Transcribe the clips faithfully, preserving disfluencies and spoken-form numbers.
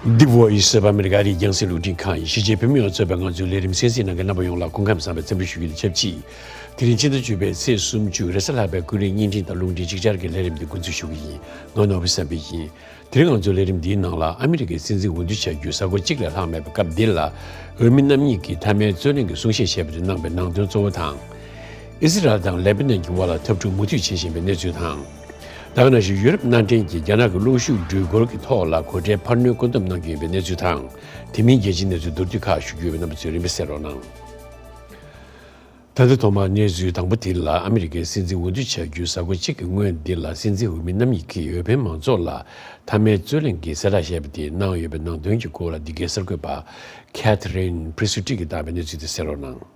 The Voice of America ཨ་རིའི་རྒྱང་སྲིང་རླུང་འཕྲིན་ཁང་ཡིན། གཞིས་བྱེས་བོད་མིའི་འོས་བཟོ་པའི་ང་ཚོའི་ལས་རིམ་གསན་གཟིགས་གནང་མཁན་རྣམ་པ་ཡོངས་ལ་སྐུ་ཁམས་བཟང་བའི་འཚམས་འདྲི་ཞུ་རྒྱུ་དང་ཆབས་ཅིག་དེ་རིང་ཕྱི་ཟླ་བཅུ་པའི་ཚེས་སུམ་ཅུ་རེས་གཟའ་ལྷག་པའི་ཀུན་གླེང་བརྙན་འཕྲིན་དང་རླུང་འཕྲིན་ཅིག་ཅར་གྱི་ལས་རིམ་འདི་འགོ་འཛུགས་ཞུ་གི་ཡིན། ང་ནོར་བུ་བསམ་འཕེལ་ཡིན། དེ་རིང་ང་ཚོའི་ལས་རིམ་འདིའི་ནང་ལ་ཨ་མི་རི་ཀའི་སྲིད་འཛིན་འོས་བསྡུ་བྱ་རྒྱུའི་གཟའ་འཁོར་གཅིག་ལས་ལྷག་མེད་པའི་སྐབས་འདི་ལ། འོས་མི་རྣམ་གཉིས་ཀྱིས་མཐའ་མའི་རྩོད་གླེང་གི་གསུང་བཤད་བྱས་པ་དེ་གནང་པའི་ནང་དོན་གཙོ་བོ་དང་། ཨི་ཟི་རལ་དང་ལེ་པ་ནན་གྱི་དབར་ལ་འཐབ་འཁྲུག་མུ་མཐུད་བྱེད་བཞིན་པའི་གནས་ཚུལ་དང་། ད་ག་ནང་བཞིན་ཡུ་རོབ་མནའ་འབྲེལ་གྱིས་རྒྱ་ནག་གི་གློག་ཤུགས་འགྲུལ་འཁོར་གྱི་ཐོག་ལ་སྒོ་ཁྲལ་འཕར་སྣོན་བཀོད་འདོམས་གནང་རྒྱུ་ཡིན་པའི་གནས་ཚུལ་དང་། དེ་མིན་རྒྱལ་སྤྱིའི་གནས་ཚུལ་མདོར་བསྡུས་ཁག་ཞུ་རྒྱུ་ཡོད་པས་རྣམ་པ་ཚོས་རིམ་པས་གསན་རོགས་གནང་། ད་ལྟ་ཐོག་མར་གནས་ཚུལ་དང་པོ་དེ་ལ། ཨ་མི་རི་ཀའི་སྲིད་འཛིན་འོས་བསྡུ་བྱ་རྒྱུའི་གཟའ་འཁོར་གཅིག་གི་སྔོན་འདི་ལ། སྲིད་འཛིན་འོས་མི་རྣམ་གཉིས་ཀྱིས་འོས་འཕེན་མང་ཚོགས་ལ་མཐའ་མའི་རྩོད་གླེང་གི་གསལ་བསྒྲགས་ཞེས་པ་དེ་གནང་ཡོད་པའི་ནང་དོན་གྱི་སྐོར་ལ། འདི་གའི་གསར་འགོད་པ་ཁེ་ཐི་རིན་པི་རི་སུ་ཊི་གིས་བཏང་བའི་གནས་ཚུལ་དེ་གསན་རོགས་གནང་།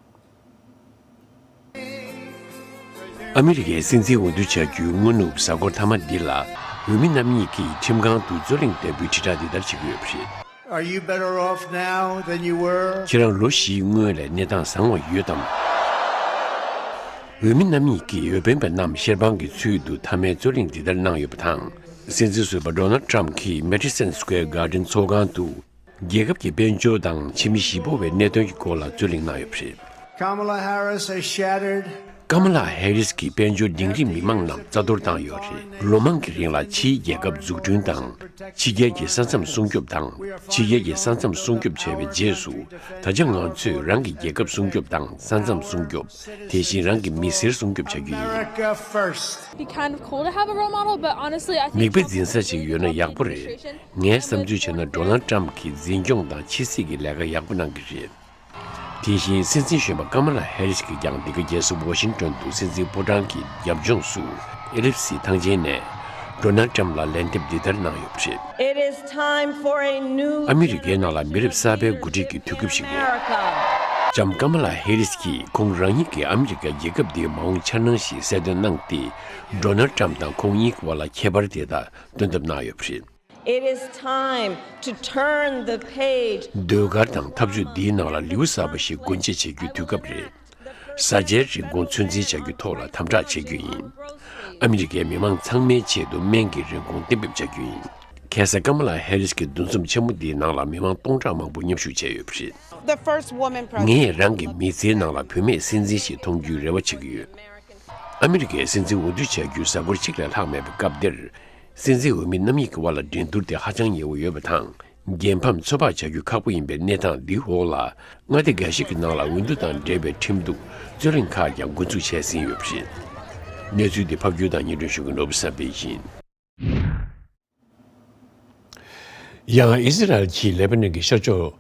ཨ་མི་རི་ཀའི་སྲིད་འཛིན་འོས་བསྡུ་བྱ་རྒྱུའི་སྔ་ནུབ་གཟའ་འཁོར་མཐའ་མ་འདི་ལ། འོས་མི་རྣམ་གཉིས་ཀྱིས་ཁྲིམས་ཁང་དུ་རྩོད་གླེང་ལྟ་བུའི་དྲིལ་བསྒྲགས་འདི་ལྟར་བྱེད་ཀྱི་ཡོད་པ་རེད། Are you better off now than you were? ཁྱེད་རང་ལོ་བཞིའི་སྔོན་ལས་གནས་སྟངས་བཟང་བ་ཡོད་དམ། འོས་མི་རྣམ་གཉིས་ཀྱིས་འོས་འཕེན་པ་རྣམས་ཤེལ་དབང་གི་ཚུལ་དུ་མཐའ་མའི་རྩོད་གླེང་འདི་ལྟར་གནང་ཡོད་པ་དང་། སྲིད་འཛིན་ཟུར་པ་ཌོ་ནལ་ཊམ་གྱིས་མེ་ཌི་སན་སྐུ་ཝེར་གྷར་ཌེན་ཚོགས་ཁང་དུ། རྒྱལ་ཁབ་ཀྱི་དཔལ་འབྱོར་དང་ཕྱི་མི་གཞིས་སྤོ་བའི་གནད་དོན་གྱི་སྐོར་ལ་རྩོད་གླེང་གནང་ཡོད་པ་རེད། Kamala Harris has shattered ཀ་མ་ལ་ཧེ་རིས་ཀྱིས་དཔལ་འབྱོར་ལྡིང་རིང་མི་མང་རྣམས་རྩ་གཏོར་བཏང་ཡོད་རེད། ལོ་མང་གི་རིང་ལ་ཕྱིའི་རྒྱལ་ཁབ་འཛུགས་སྐྲུན་དང་། ཕྱི་རྒྱལ་གྱི་ས་མཚམས་སྲུང་སྐྱོབ་དང་། ཕྱི་རྒྱལ་གྱི་ས་མཚམས་སྲུང་སྐྱོབ་བྱས་པའི་རྗེས་སུ། ད་ཆ་ང་ཚོས་རང་གི་རྒྱལ་ཁབ་སྲུང་སྐྱོབ་དང་ས་མཚམས་སྲུང་སྐྱོབ། དེ་བཞིན་རང་གི་མི་སེར་སྲུང་སྐྱོབ་བྱ་རྒྱུ་ཡིན། America first. Be kind of cool to have a role model, but honestly, I think མིག་དཔེ་འཛིན་ས་ཞིག་ཡོད་ན་ཡག་པོ་རེད། ངས་བསམ་ཚུལ་བྱས་ན་ཌོ་ནལ་ཊམ་གྱིས་འཛིན་སྐྱོང་དང་ཕྱི་སྲིད་ཀྱི་ལས་ཀ་ཡག་པོ་གནང་གི་རེད། དེ་བཞིན་སྲིད་འཛིན་གཞོན་པ་ཀ་མ་ལ་ཧེ་རིས་ཀྱིས་ཀྱང་འདི་ག་རྒྱལ་ས་ཝ་ཤིང་ཊོན་དུ་སྲིད་འཛིན་ཕོ་བྲང་གི་རྒྱབ་ལྗོངས་སུ་ཨེ་ལེབ་སི་ཐང་ཆེན་ནས་ཌོ་ནལ་ཊམ་ལ་ལན་འདེབས་འདི་ལྟར་གནང་ཡོད་པ་རེད། It is time for a new ཨ་མི་རི་ཀའི་ནང་ལ་མི་རབས་གསར་པའི་འགོ་ཁྲིད་ཀྱི་དུས་སྐབས་ཤིག་རེད། America. ལྕམ་ཀ་མ་ལ་ཧེ་རིས་ཀྱིས་ཁོང་རང་ཉིད་ཀྱིས་ཨ་མི་རི་ཀའི་རྒྱལ་ཁབ་འདིའི་མ་འོངས་འཆར་སྣང་ཞིག་གསལ་སྟོན་གནང་སྟེ། ཌོ་ནལ་ཊམ་དང་ཁོང་གཉིས་ཀྱི་བར་ལ་ཁྱད་པར་དེ་དག་སྟོན་ཐབས་གནང་ཡོད་པ་རེད། It is time to turn the page. ཟློས་གར་དང་འཐབ་རྩོད་འདིའི་ནང་ལ་ལེའུ་གསར་པ་ཞིག་སྒོ་འབྱེད་བྱེད་རྒྱུའི་དུས་སྐབས་རེད། གཟའ་བཅའི་རིན་གོང་ཚོད་འཛིན་བྱ་རྒྱུའི་ཐོག་ལ་དམ་དྲག་བྱེད་རྒྱུ་ཡིན། ཨ་མི་རི་ཀའི་མི་མང་ཚང་མའི་ཆེད་དུ་སྨན་གྱི་རིན་གོང་གཏན་འབེབས་བྱ་རྒྱུ་ཡིན། ཁ་སང་ཀ་མ་ལ་ཧེ་རིས་ཀྱི་འདུ་འཛོམས་ཆེན་མོ་འདིའི་ནང་ལ་མི་མང་སྟོང་ཕྲག་མང་པོ་མཉམ་ཞུགས་བྱས་ཡོད་པ་རེད། The first woman president. ངས་རང་གི་མི་ཚེའི་ནང་ལ་བུད་མེད་སྲིད་འཛིན་ཞིག་མཐོང་རྒྱུའི་རེ་བ་བྱེད་ཀྱི་ཡོད། ཨ་མི་རི་ཀའི་སྲིད་འཛིན་འོས་བསྡུ་བྱ་རྒྱུའི་གཟའ་འཁོར་གཅིག་ལས་ལྷག་མེད་པའི་སྐབས་འདིར། སྲིད་འཛིན་འོས་མི་རྣམ་གཉིས་ཀྱི་དབར་ལ་འགྲན་བསྡུར་དེ་ཧ་ཅང་ཉེ་བོ་ཡོད་པ་དང་། རྒྱལ་ཕམ་ཚོད་དཔག་བྱ་རྒྱུ་ཁག་པོ་ཡིན་པའི་གནས་སྟངས་འདིའི་འོག་ལ། མངའ་སྡེ་འགའ་ཞིག་གི་ནང་ལ་འོས་བསྡུ་དང་འབྲེལ་བའི་ཁྲིམས་གཏུག་རྩོད་གླེང་ཁག་ཀྱང་འགོ་འཛུགས་བྱས་ཟིན་ཡོད་པ་རེད། གནས་ཚུལ་འདི་ཕབ་སྒྱུར་དང་སྙན་སྒྲོན་ཞུ་མཁན་ནོར་བུ་བསམ་འཕེལ་ཡིན། ཡང་ཨི་ཟི་རལ་གྱིས་ལེ་པ་ནན་གྱི་ཤར་ཕྱོགས་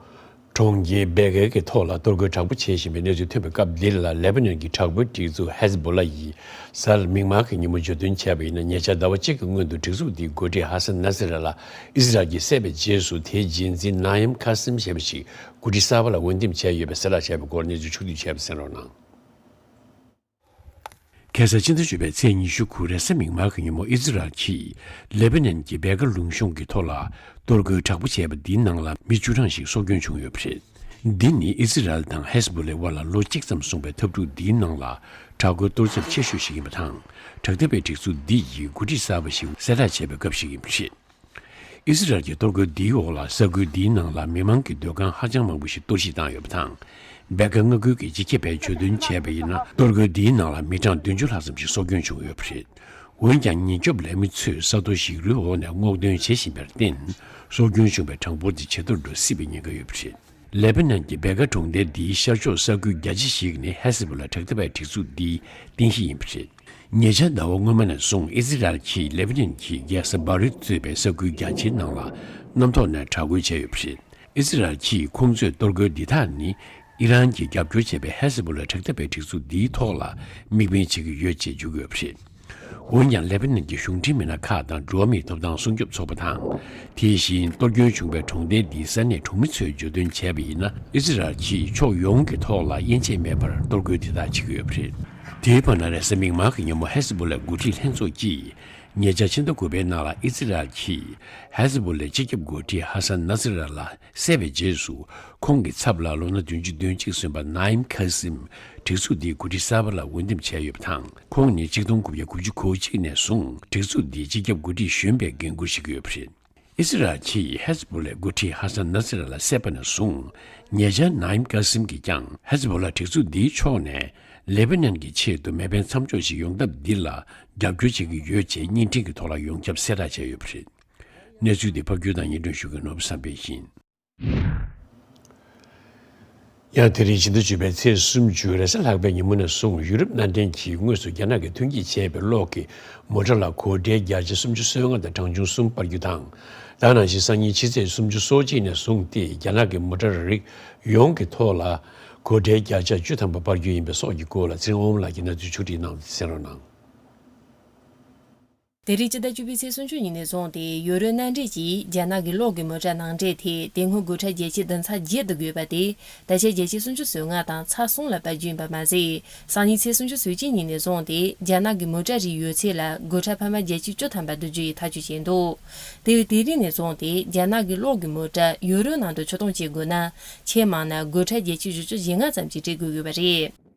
གྲོང་ཁྱེར་བེ་གའི་གི་ཐོག་ལ་གཏོར་རྒོལ་དྲག་པོ་བྱེད་བཞིན་པའི་གནས་ཚུལ་ཐོན་པའི་སྐབས་འདིར་ལ། ལེ་པ་ནན་གྱི་དྲག་པོའི་སྒྲིག་འཛུགས་ཧེ་ཟི་བྷོ་ལ་ཡིས་གཟའ་མིག་དམར་གྱི་ཉིན་མོ་བརྗོད་དོན་བྱས་པ་ཡིན་ན། ཉེ་ཆར་ཟླ་བ་གཅིག་གི་སྔོན་དུ་སྒྲིག་འཛུགས་འདིའི་འགོ་ཁྲིད་ཧ་སན་ནཱ་སི་ར་ལ་ཨི་ཟི་རལ་གྱིས་བསད་པའི་རྗེས་སུ། དེའི་རྗེས་འཛིན་ནཱ་ཡིམ་ཁ་སིམ་ཞེས་པ་ཞིག་འགོ་ཁྲིད་གསར་པ་ལ་འོས་འདེམས་བྱས་ཡོད་པའི་གསལ་བསྒྲགས་བྱས་པའི་སྐོར་གནས་ཚུལ་ཕྱོགས་བསྡུས་བྱས་པ་གསན་རོགས་གནང་། ཁ་སང་ཕྱི་ཟླ་བཅུ་པའི་ཚེས་ཉི་ཤུ་དགུ་རེས་གཟའ་མིག་དམར་གྱི་ཉིན་མོ་ཨི་ཟི་རལ་གྱིས་ལེ་པ་ནན་གྱི་བེ་ག་ལུང་གཤོང་གི་ཐོག་ལ་གཏོར་རྒོལ་དྲག་པོ་བྱས་པ་འདིའི་ནང་ལ་མི་བཅུ་གྲངས་ཤིག་སྲོག་སྐྱོན་བྱུང་ཡོད་པ་རེད། འདི་ནི་ཨི་ཟི་རལ་དང་ཧེ་ཟི་བྷོ་ལའི་དབར་ལ་ལོ་གཅིག་ཙམ་སོང་བའི་འཐབ་འཁྲུག་འདིའི་ནང་ལ་དྲག་རྒོལ་གཏོར་ཚབས་ཆེ་ཤོས་ཤིག་ཡིན་པ་དང་། དྲག་འཐབ་པའི་སྒྲིག་འཛུགས་འདི་ཡི་འགོ་ཁྲིད་གསར་པ་ཞིག་གསལ་བསྒྲགས་བྱས་པའི་སྐབས་ཤིག་ཡིན་པ་རེད། ཨི་ཟི་རལ་གྱི་གཏོར་རྒོལ་འདིའི་འོག་ལ་ས་ཁུལ་འདིའི་ནང་ལ་མི་མང་གི་སྡོད་ཁང་ཧ་ཅང་མང་པོ་ཞིག་གཏོར་བཤིག་བཏང་ཡོད་པ་དང་། བེ་ག་མངའ་ཁུལ་གྱི་སྤྱི་ཁྱབ་པས་བརྗོད་དོན་བྱས་པ་ཡིན་ན། གཏོར་རྒོལ་འདིའི་ནང་ལ་མི་གྲངས་བདུན་ཅུ་ལྷག་ཙམ་ཞིག་སྲོག་སྐྱོན་བྱུང་ཡོད་པ་རེད། འོན་ཀྱང་ཉེན་སྐྱོབ་ལས་མི་ཚོས་ས་རྡོ་ཞིག་རུའི་འོག་ནས་སྔོག་འདོན་བྱེད་བཞིན་པར་བརྟེན། སྲོག་སྐྱོན་བྱུང་བའི་གྲངས་འབོར་དེ་ཇེ་མཐོར་འགྲོ་སྲིད་པའི་ཉེན་ཁ་ཡོད་པ་རེད། ལེ་པ་ནན་གྱི་བེ་ག་གྲོང་རྡལ་འདིའི་ཤར་ཕྱོགས་ས་ཁུལ་རྒྱ་ཆེ་ཞིག་ནི་ཧེ་ཟི་བྷོ་ལ་དྲག་འཐབ་པའི་སྒྲིག་འཛུགས་འདིའི་རྟེན་གཞི་ཡིན་པ་རེད། ཉེ་ཆར་ཟླ་བ་སྔོན་མ་ནས་བཟུང་ཨི་ཟི་རལ་གྱིས་ལེ་པ་ནན་གྱི་རྒྱལ་ས་སྦ་རུད་གཙོས་པའི་ས་ཁུལ་རྒྱ་ཆེའི་ནང་ལ་གནམ་ཐོག་ནས་དྲག་རྒོལ་བྱས་ཡོད་པ་རེད། ཨི་ཟི་རལ་གྱིས་ཁོང་ཚོས་གཏོར་རྒོལ་འདི་དག་ནི་ཨི་རན་གྱིས་རྒྱབ་སྐྱོར་བྱས་པའི་ཧེ་ཟི་བྷོ་ལ་དྲག་འཐབ་པའི་སྒྲིག་འཛུགས་འདིའི་ཐོག་ལ་དམིགས་འབེན་བྱེད་ཀྱི་ཡོད་ཅེས་བརྗོད་ཀྱི་ཡོད་པ་རེད། འོན་ཀྱང་ལེ་པ་ནན་གྱི་གཞུང་འབྲེལ་མི་སྣ་ཁག་དང་འགྲོ་བ་མིའི་ཐོབ་ཐང་སྲུང་སྐྱོབ་ཚོགས་པ་དང་། དེ་བཞིན་གཏོར་སྐྱོན་བྱུང་བའི་གྲོང་རྡལ་འདིའི་ས་གནས་གྲོང་མི་ཚོས་བརྗོད་དོན་བྱས་པ་ཡིན་ན། ཨི་ཟི་རལ་གྱིས་ཕྱོགས་ཡོངས་ཀྱི་ཐོག་ལ་དབྱེ་འབྱེད་མེད་པར་གཏོར་རྒོལ་དེ་དག་བྱེད་ཀྱི་ཡོད་པ་རེད། དེའི་བར་ན་རེས་གཟའ་མིག་དམར་གྱི་ཉིན་མོ་ཧེ་ཟི་བྷོ་ལའི་འགོ་ཁྲིད་ལྷན་ཚོགས་ཀྱིས་ཉེ་ཆར་ཕྱི་ཟླ་དགུ་པའི་ནང་ལ་ཨི་ཟི་རལ་གྱིས་ཧེ་ཟི་བྷོ་ལའི་སྤྱི་ཁྱབ་འགོ་ཁྲིད་ཧ་སན་ནཱ་སི་ར་ལ་བསད་པའི་རྗེས་སུ། ཁོང་གི་ཚབ་ལ་ལོ་ན་བདུན་ཅུ་དོན་གཅིག་སོན་པ་ནཱ་ཡིམ་ཁ་སིམ་སྒྲིག་འཛུགས་འདིའི་འགོ་ཁྲིད་གསར་པ་ལ་འོས་འདེམས་བྱས་ཡོད་པ་དང་། ཁོང་ནི་གཅིག་སྟོང་དགུ་བརྒྱ་དགུ་བཅུ་གོ་གཅིག་ནས་བཟུང་སྒྲིག་འཛུགས་འདིའི་སྤྱི་ཁྱབ་འགོ་ཁྲིད་གཞོན་པའི་འགན་འཁུར་བཞེས་ཀྱི་ཡོད་པ་རེད། ཨི་སི་རལ་གྱིས་ཧེ་ཛ་བྷོ་ལའི་འགོ་ཁྲིད་ཧ་སན་ནཱ་སི་ར་ལ་བསད་པ་ནས་བཟུང་། ཉེ་ཆར་ནཱ་ཨིམ་ཀ་སིམ་གྱིས་ཀྱང་ཧེ་ཛ་བྷོ་ལ་སྒྲིག་འཛུགས་འདིའི་ཕྱོགས་ནས་ལེ་བྷ་ནན་གྱི་ཆེད་དུ་མེ་འཕེན་མཚམས་འཇོག་ཞིག་ཡོང་ཐབས་འདི་ལ་རྒྱབ་སྐྱོར་བྱེད་ཀྱི་ཡོད་ཅེས་བརྙན་འཕྲིན་གྱི་ཐོག་ལ་ཡོངས་ཁྱབ་གསལ་བསྒྲགས་བྱས་ཡོད་པ་རེད། གནས་ཚུལ་འདི་ཕབ་སྒྱུར་དང་སྙན་སྒྲོན་ཞུ་མཁན་ནོར་བུ་བསམ་འཕེལ་ཡིན། ཡང་དེ་རིང་ཕྱི་ཟླ་བཅུ་པའི་ཚེས་སུམ་ཅུ་རེས་གཟའ་ལྷག་པའི་ཉིན་མོ་ནས་བཟུང་ཡུ་རོབ་མནའ་འབྲེལ་གྱིས་དངོས་སུ་རྒྱ་ནག་གིས་ཐོན་སྐྱེད་བྱས་པའི་གློག་གི་མོ་ཊ་ལ་སྒོ་ཁྲལ་བརྒྱ་ཆ་སུམ་ཅུ་སོ་ལྔ་དང་གྲངས་ཆུང་གསུམ་སྤར་རྒྱུ་དང་། ད་ནང་བཞིན་སང་ཉིན་ཕྱི་ཚེས་སུམ་ཅུ་སོ་གཅིག་ནས་བཟུང་སྟེ་རྒྱ་ནག་གི་མོ་ཊ་རིགས་ཡོངས་ཀྱི་ཐོག་ལ་སྒོ་ཁྲལ་བརྒྱ་ཆ་བཅུ་ཐམ་པ་སྤར་རྒྱུ་ཡིན་པ་སོགས་ཀྱི་སྐོར་ལ་ཚེ་རིང་དབང་མོ་ལགས་ཀྱིས་གནས་ཚུལ་ཕྱོགས་བསྒྲིགས་གནང་བ་དེ་གསན་རོགས་གནང་། དེ་རིང་སྤྱི་ཟླ་བཅུ་པའི་ཚེས་སུམ་ཅུ་ཉིན་ནས་བཟུང་སྟེ་ཡུ་རོབ་མནའ་འབྲེལ་གྱིས་རྒྱ་ནག་གི་གློག་གི་མོ་ཊ་ནང་འདྲེན་ཐད་དེ་སྔོན་སྒོ་ཁྲལ་བརྒྱ་ཆའི་བདུན་ཚེག་བརྒྱད་བསྡུ་དགོས་པ་དེ་ད་ཆ་བརྒྱ་ཆའི་སུམ་ཅུ་སོ་ལྔ་དང་ཚེག་གསུམ་ལ་སྤར་རྒྱུ་ཡིན་པ་མ་ཟད། སང་ཉིན་ཚེས་སུམ་ཅུ་སོ་གཅིག་ཉིན་ནས་བཟུང་སྟེ་རྒྱ་ནག་གི་མོ་ཊ་རིགས་ཡོད་ཚད་ལ་སྒོ་ཁྲལ་འཕར་མ་བརྒྱ་ཆའི་བཅུ་ཐམ་པ་བསྡུ་རྒྱུ་ཡི་ཐག་གཅོད་བྱས་འདུག་དེ་བས་དེ་རིང་ནས་བཟུང་སྟེ་རྒྱ་ནག་གི་གློག་གི་མོ་ཊ་ཡུ་རོབ་ནང་དུ་ཕྱིར་གཏོང་བྱེད་དགོས་ན་ཆེས་མང་ན་སྒོ་ཁྲལ་བརྒྱ་ཆའི་བཞི་བཅུ་ཞེ་ལྔ་ཙམ་ཞིག་སྤྲད་དགོས་ཡོད་པ་རེད།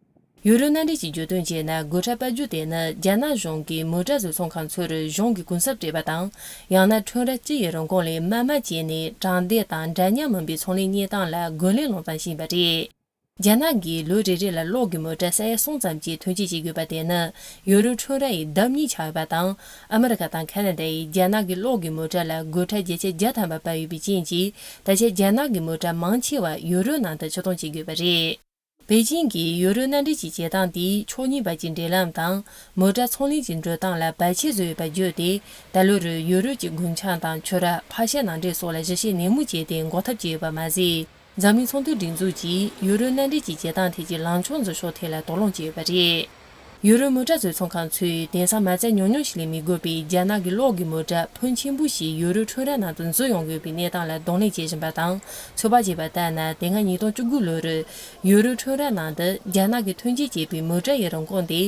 ཡུ་རོབ་མནའ་འབྲེལ་གྱིས་བརྗོད་དོན་བྱས་ན་སྒོ་ཁྲལ་སྤར་རྒྱུ་དེ་ནི་རྒྱ་ནག་གཞུང་གིས་མོ་ཊ་བཟོ་ཚོང་ཁང་ཚོར་གཞུང་གི་གུན་གསབ་སྤྲད་པ་དང་། ཡང་ན་ཁྲོམ་ར་སྤྱི་ཡི་རིན་གོང་ལས་དམའ་དམའ་བྱས་ནས་དྲང་བདེན་དང་འདྲ་མཉམ་མིན་པའི་ཚོང་ལས་གཉེར་སྟངས་ལ་རྒོལ་ལན་སློང་སྟངས་ཤིག་ཡིན་པ་རེད། རྒྱ་ནག་གིས་ལོ་རེ་རེ་ལ་གློག་གི་མོ་ཊ་ས་ཡ་གསུམ་ཙམ་གྱི་ཐོན་སྐྱེད་བྱེད་དགོས་པ་དེ་ནི་ཡུ་རོབ་ཁྲོམ་ར་ཡི་ལྡབ་གཉིས་ཆགས་ཡོད་པ་དང་། ཨ་མི་རི་ཀ་དང་ཁ་ན་ཌ་ཡིས་རྒྱ་ནག་གི་གློག་གི་མོ་ཊ་ལ་སྒོ་ཁྲལ་བརྒྱ་ཆ་བརྒྱ་ཐམ་པ་སྤར་ཡོད་པའི་རྐྱེན་གྱིས། ད་ཆ་རྒྱ་ནག་གི་མོ་ཊ་མང་ཆེ་བ་ཡུ་རོབ་ནང་དུ་ཕྱིར་གཏོང་བྱེད་དགོས་པ་རེད། པེ་ཅིང་གིས་ཡུ་རོབ་མནའ་འབྲེལ་གྱི་བྱེད་སྟངས་དེས་ཕྱོགས་གཉིས་བར་གྱི་འབྲེལ་ལམ་དང་། མོ་ཊ་ཚོང་ལས་ཀྱི་འགྲོ་སྟངས་ལ་བར་ཆད་བཟོས་ཡོད་པ་བརྗོད་དེ། ད་ལོར་ཡུ་རོབ་ཀྱི་རྒུན་ཆང་དང་ཆུ་རགས། ཕག་ཤ་ནང་འདྲེན་སོགས་ལ་ཞིབ་བཤེར་ནན་མོ་བྱས་ཏེ་འགོག་ཐབས་བྱས་ཡོད་པ་མ་ཟད། འཛམ་གླིང་ཚོང་དོན་སྒྲིག་འཛུགས་ཀྱིས་ཡུ་རོབ་མནའ་འབྲེལ་གྱི་བྱེད་སྟངས་ཐད་ཀྱི་ལངས་ཕྱོགས་འཛིན་ཕྱོགས་ཐད་ལ་དོགས་སློང་བྱས་ཡོད་པ་རེད། ཡུ་རོབ་མོ་ཊ་བཟོ་ཚོང་ཁང་ཚོས་དེང་སང་མ་རྩ་ཉུང་ཉུང་ཞིག་ལས་མི་དགོས་པའི་རྒྱ་ནག་གི་གློག་གི་མོ་ཊ་ཕོན་ཆེན་པོ་ཞིག་ཡུ་རོབ་ཁྲོམ་ར་ནང་དུ་འཛུལ་ཡོང་གི་ཡོད་པའི་གནས་སྟངས་ལ་གདོང་ལེན་བྱེད་བཞིན་པ་དང་། ཚོད་དཔག་བྱས་པ་ལྟར་ན། དེ་སྔ་ཉིས་སྟོང་བཅུ་དགུ་ལོར་ཡུ་རོབ་ཁྲོམ་ར་ནང་དུ་རྒྱ་ནག་གིས་ཐོན་སྐྱེད་བྱས་པའི་མོ་ཊ་ཡི་རིན་གོང་དེ་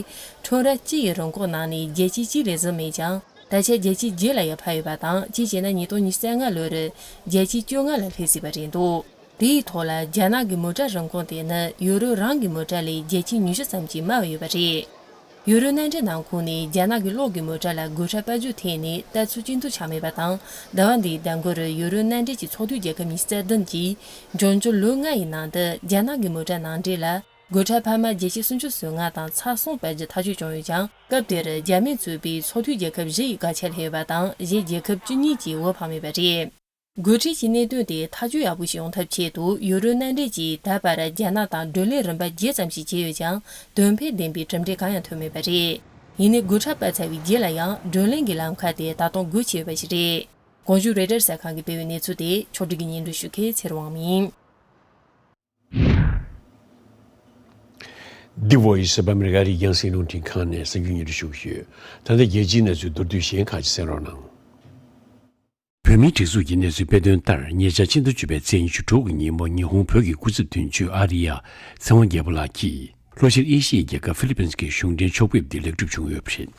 ཁྲོམ་ར་སྤྱི་ཡི་རིན་གོང་ནང་ནས་བརྒྱ་ཆའི་གཅིག་ལས་ཟིན་མེད་ཀྱང་། ད་ཆ་བརྒྱ་ཆའི་བརྒྱད་ལ་ཡར་འཕར་ཡོད་པ་དང་། གཅིག་བྱས་ན་ཉིས་སྟོང་ཉི་ཤུ་རྩ་ལྔ་ལོར་བརྒྱ་ཆའི་བཅོ་ལྔ་ལ་སླེབས་སྲིད་པ་རེད་འདུག་དེའི་ཐོག་ལ་རྒྱ་ནག་གི་མོ་ཊ་རིན་གོང་དེ་ནི་ཡུ་རོབ་རང་གི་མོ་ཊ་ལས་བརྒྱ་ཆའི་ཉི་ཤུ་ཙམ་གྱིས་དམའ་བ་ཡོད་པ་རེད། ཡུ་རོབ་མནའ་འབྲེལ་ནང་ཁུལ་ནས་རྒྱ་ནག་གི་གློག་གི་མོ་ཊ་ལ་སྒོ་ཁྲལ་སྤར་རྒྱུ་ཐད་ནས་ལྟ་ཚུལ་གཅིག་མཐུན་ཆགས་མེད་པ་དང་། ཟླ་བ་འདིའི་ཟླ་འགོར་ཡུ་རོབ་མནའ་འབྲེལ་གྱི་ཚོགས་འཐུས་རྒྱལ་ཁབ་ཉི་ཤུ་རྩ་བདུན་གྱིས་འབྱོར་འབྱོར་ལོ་ལྔ་ཡི་ནང་དུ་རྒྱ་ནག་གི་མོ་ཊ་ནང་འདྲེན་ལ་སྒོ་ཁྲལ་འཕར་མ་བརྒྱ་ཆའི་སུམ་ཅུ་སོ་ལྔ་དང་ཚེག་གསུམ་སྤར་རྒྱུ་ཐག་གཅོད་བྱུང་ཡོད་ཀྱང་། སྐབས་དེར་རྒྱ་མིས་གཙོས་པའི་ཚོགས་འཐུས་རྒྱལ་ཁབ་བཞི་ཡི་བཀག་ཆ་སླེབས་ཡོད་པ་དང་། གཞན་རྒྱལ་ཁབ་བཅུ་གཉིས་ཀྱིས་འོས་འཕངས་མེད་པ་རེད། སྒོ་ཁྲལ་གྱི་གནད་དོན་དེ་ཐག་གཅོད་ཡག་པོ་ཞིག་ཡོང་ཐབས་ཆེད་དུ་ཡུ་རོབ་མནའ་འབྲེལ་གྱིས་ད་བར་རྒྱ་ནག་དང་བགྲོ་གླེང་རིམ་པ་བརྒྱད་ཙམ་ཞིག་བྱས་ཡོད་ཀྱང་། དོན་ཕན་ལྡན་པའི་གྲུབ་འབྲས་གང་ཡང་ཐོན་མེད་པ་རེད། ཡིན་ནའི་སྒོ་ཁྲལ་སྤར་ཚར་བའི་རྗེས་ལ་ཡང་བགྲོ་གླེང་གི་ལམ་ཁ་དེ་ད་དུང་སྒོ་ཕྱེ་ཡོད་པ་ཞིག་རེད། གོང་ཞུས་རོའི་ཊར་གསར་ཁང་གིས་སྤེལ་བའི་གནས་ཚུལ་དེ་ཕྱོགས་སྒྲིག་གིས་སྙན་སྒྲོན་ཞུ་མཁན་ཚེ་རིང་དབང་མོ་ཡིན། འདི་Voice of America ཨ་རིའི་རྒྱང་སྲིང་རླུང་འཕྲིན་ཁང་ནས་གསར་འགྱུར་སྙན་སྒྲོན་ཞུ་གི་ཡོད། ད་ལྟ་རྒྱལ་སྤྱིའི་གནས་ཚུལ་མདོར་བསྡུས་གཞན་ཁག་ཅིག་གསན་རོགས་གནང་། བོད་མིའི་སྒྲིག་འཛུགས་ཀྱི་གནས་ཚུལ་སྤེལ་དོན་ལྟར། ཉེ་ཆར་ཕྱི་ཟླ་བཅུ་པའི་ཚེས་ཉི་ཤུ་དྲུག་གི་ཉིན་མོ་ཉི་ཧོང་བོད་ཀྱི་སྐུ་ཚབ་དོན་གཅོད་ཨ་རི་ཡ་ཚེ་དབང་རྒྱལ་པོ་ལགས་ཀྱིས། ལྷོ་ཤར་ཨེ་ཤི་ཡའི་རྒྱལ་ཁབ་ཧྥི་ལི་པིན་གྱི་གཞུང་འབྲེལ་ཕྱོགས་ཕེབས་འདི་ལེགས་གྲུབ་བྱུང་ཡོད་པ་རེད།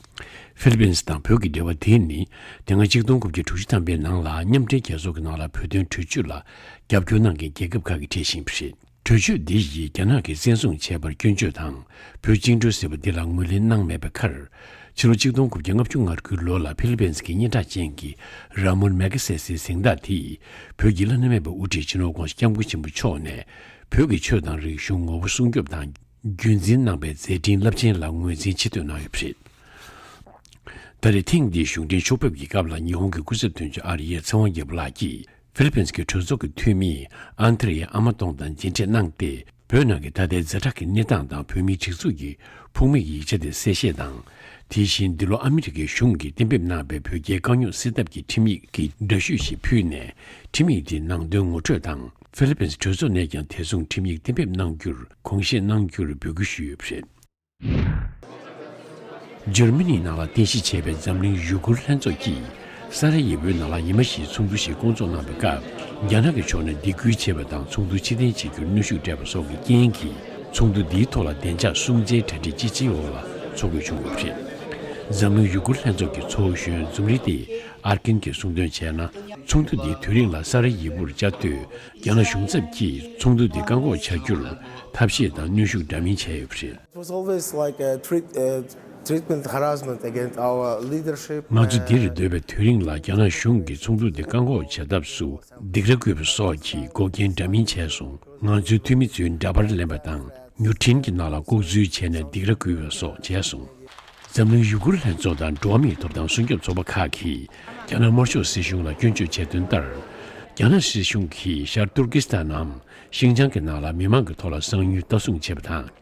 ཧྥི་ལི་པིན་དང་བོད་ཀྱི་འབྲེལ་བ་དེ་ནི། དེ་སྔ་ཆིག་སྟོང་དགུ་བརྒྱ་དྲུག་ཅུ་ཐམ་པའི་ནང་ལ་མཉམ་འབྲེལ་རྒྱལ་ཚོགས་ཀྱི་ནང་ལ་བོད་དོན་གྲོས་ཆོད་ལ་རྒྱབ་སྐྱོར་གནང་མཁན་རྒྱལ་ཁབ་ཁག་གི་གྲས་ཤིག་ཡིན་པ་རེད། གྲོས་ཆོད་འདི་ཡིས་རྒྱ་ནག་གིས་བཙན་བཟུང་བྱས་པར་སྐྱོན་བརྗོད་དང་། བོད་བཅིངས་འགྲོལ་ཟེར་བ་འདི་ལ་ངོས་ལེན་གནང་མེད་པའི་ཁར། ཕྱི་ལོ་ཆིག་སྟོང་དགུ་བརྒྱ་ལྔ་བཅུ་ང་དགུའི་ལོ་ལ་ཧྥི་ལི་པིན་གྱི་སྙན་གྲགས་ཅན་གྱི་ར་མོན་མེ་གྷ་སེ་སིའི་གཟེངས་རྟགས་དེས། བོད་ཀྱི་བླ་ན་མེད་པའི་དབུ་ཁྲིད་སྤྱི་ནོར་༧གོང་ས་༧སྐྱབས་མགོན་ཆེན་པོ་མཆོག་ནས། བོད་ཀྱི་ཆོས་དང་རིག་གཞུང་ངོ་བོ་སྲུང་སྐྱོབ་དང་། རྒྱུན་འཛིན་གནང་པའི་མཛད་འཕྲིན་རླབས་ཆེན་ལ་ངོས་འཛིན་ཆེ་བསྟོད་གནང་ཡོད་པ་རེད། ད་རེས་ཐེངས་འདིའི་གཞུང་འབྲེལ་ཕྱོགས་ཕེབས་ཀྱི་སྐབས་ལ་ཉི་ཧོང་གི་སྐུ་ཚབ་དོན་གཅོད་ཨ་རི་ཡའི་ཚེ་དབང་རྒྱལ་པོ་ལགས་ཀྱིས། ཧྥི་ལི་པིན་གྱི་གྲོས་ཚོགས་ཀྱི་འཐུས་མི་ཨན་ཐེ་རི་ཡ་ཨ་མ་ཏོང་དང་མཇལ་འཕྲད་གནང་སྟེ། བོད་ནང་གི་ད་ལྟའི་ཛ་དྲག་གི་གནས་སྟངས་དང་། བོད་མིའི་སྒྲིག་འཛུགས་ཀྱི་ཕུགས་དམིགས་ཡིག་ཆ་དེ་གསལ་བཤད་དང་། དེ་བཞིན་འདི་ལོ་ཨ་མི་རི་ཀའི་གཞུང་གིས་གཏན་འབེབས་གནང་བའི་བོད་རྒྱའི་དཀའ་རྙོག་སེལ་ཐབས་ཀྱི་ཁྲིམས་ཡིག་གི་འདྲ་བཤུས་ཤིག་ཕུལ་ནས། ཁྲིམས་ཡིག་དེའི་ནང་དོན་ངོ་སྤྲོད་དང་། ཧྥི་ལི་པིན་གྲོས་ཚོགས་ནས་ཀྱང་དེ་མཚུངས་ཁྲིམས་ཡིག་གཏན་འབེབས་གནང་རྒྱུར་དགོངས་བཞེས་གནང་རྒྱུར་འབོད་སྐུལ་ཞུས་ཡོད་པ་རེད། འཇར་མ་ནིའི་ནང་ལ་རྟེན་གཞི་བྱས་པའི་འཛམ་གླིང་ཡུ་གུར་ལྷན་ཚོགས་ཀྱིས། ས་ར་ཡེ་ཝོའི་ནང་ལ་ཉི་མ་བཞིའི་ཚོགས་འདུ་ཞིག་བསྐོང་ཚོགས་གནང་བའི་སྐབས། རྒྱ་ནག་གི་ཕྱོགས་ནས་སྡིགས་སྐུལ་བྱས་པ་དང་། ཚོགས་འདུ་ཕྱིར་འཐེན་བྱེད་རྒྱུར་གནོན་ཤུགས་སྤྲད་པ་སོགས་ཀྱི་རྐྱེན་གྱིས། ཚོགས་འདུ་འདིའི་ཐོག་ལ་བདེ་འཇགས་སྲུང་བརྩིའི་གྲ་སྒྲིག་ཅི་བྱེད་འོག་ལ་འཚོགས་དགོས་བྱུང་ཡོད་པ་རེད། འཛམ་གླིང་ཡུ་གུར་ལྷན་ཚོགས་ཀྱི་ཚོགས་གཞོན་ཛུམ་རི་ཏི་ཨར་ཀིན་གྱིས་གསུངས་དོན་བྱས་ན། ཚོགས་འདུ་འདི་དུས་རིང་ལ་ས་ར་ཡེ་ཝོར་བཅར་དུས། རྒྱ་ནག་གཞུང་ཚབ་ཀྱིས་ཚོགས་འདུ་འདི་བཀག་འགོག་བྱ་རྒྱུར་ཐབས་ཤེས་དང་གནོན་ཤུགས་འདྲ་མིན་བྱས་ཡོད་པ་རེད། It was always like a treat, uh, Treatment, harassment against our leadership. ང་ཚོ་འདིར་སྡོད་པའི་དུས་རིང་ལ་རྒྱ་ནག་གཞུང་གིས་ཚོགས་འདུ་འདི་བཀག་འགོག་བྱ་ཐབས་སུ་སྡིགས་ར་བསྐུལ་བ་སོགས་ཀྱི་འགོག་རྐྱེན་འདྲ་མིན་བྱས་སོང་། ང་ཚོའི་འཐུས་མི་ཚོའི་འདྲ་པར་ལེན་པ་དང་མྱུར་འཕྲིན་གྱི་ནང་ལ་ལྐོག་འཛུལ་བྱས་ནས་སྡིགས་ར་བསྐུལ་བ་སོགས་བྱས་སོང་། འཛམ་གླིང་ཡུ་གུར་ལྷན་ཚོགས་དང་འགྲོ་བ་མིའི་ཐོབ་ཐང་སྲུང་སྐྱོབ་ཚོགས་པ་ཁག་གིས་རྒྱ་ནག་དམར་ཤོག་སྲིད་གཞུང་ལ་སྐྱོན་བརྗོད་བྱས་དོན་ལྟར། རྒྱ་ནག་སྲིད་གཞུང་གིས་ཤར་ཏུར་ཀི་སི་ཐན་ནམ་ཤིན་ཅང་གི་ནང་ལ་མི་མང་གི་ཐོག་ལ་གསང་ཉུལ་ལྟ་སྲུང་བྱེད་པ་དང་།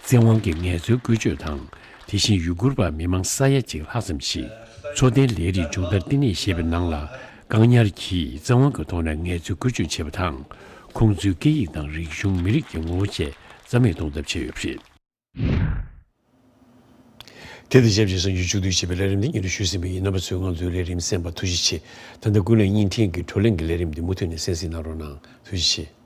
བཙན་དབང་གིས་ངལ་རྩོལ་བཀོལ་སྤྱོད་དང་། དེ་བཞིན་ཡུ་གུར་བ་མི་མང་ས་ཡ་གཅིག་ལྷག་ཙམ་ཞིག་འཚོ་རྟེན་ལས་རིགས་སྦྱོང་བརྡར་བསྟི་གནས་ཞེས་པའི་ནང་ལ་བཀག་ཉར་གྱིས་བཙན་དབང་གི་ཐོག་ནས་ངལ་རྩོལ་བཀོལ་སྤྱོད་བྱེད་པ་དང་། ཁོང་ཚོའི་སྐད་ཡིག་དང་རིག་གཞུང་མི་རིགས་ཀྱི་ངོ་བོ་བཅས་རྩ་མེད་གཏོང་ཐབས་བྱས་ཡོད་པ་རེད། དེ་དང་ཆབས་ཅིག་གསར་འགྱུར་མཇུག་བསྡུ་བྱེད་པའི་ལས་རིམ་འདི་སྙན་སྒྲོན་ཞུས་ཟིན་པ་ཡིན། རྣམ་པ་ཚོས་ང་ཚོའི་ལས་རིམ་གསན་པར་ཐུགས་རྗེ་ཆེ། ད་ལྟ་ཀུན་གླེང་བརྙན་འཕྲིན་གྱི་བགྲོ་གླེང་གི་ལས་རིམ་འདི་མུ་མཐུད་ནས་གསན་གཟིགས་གནང་རོགས་གནང་། ཐུགས་རྗེ་ཆེ།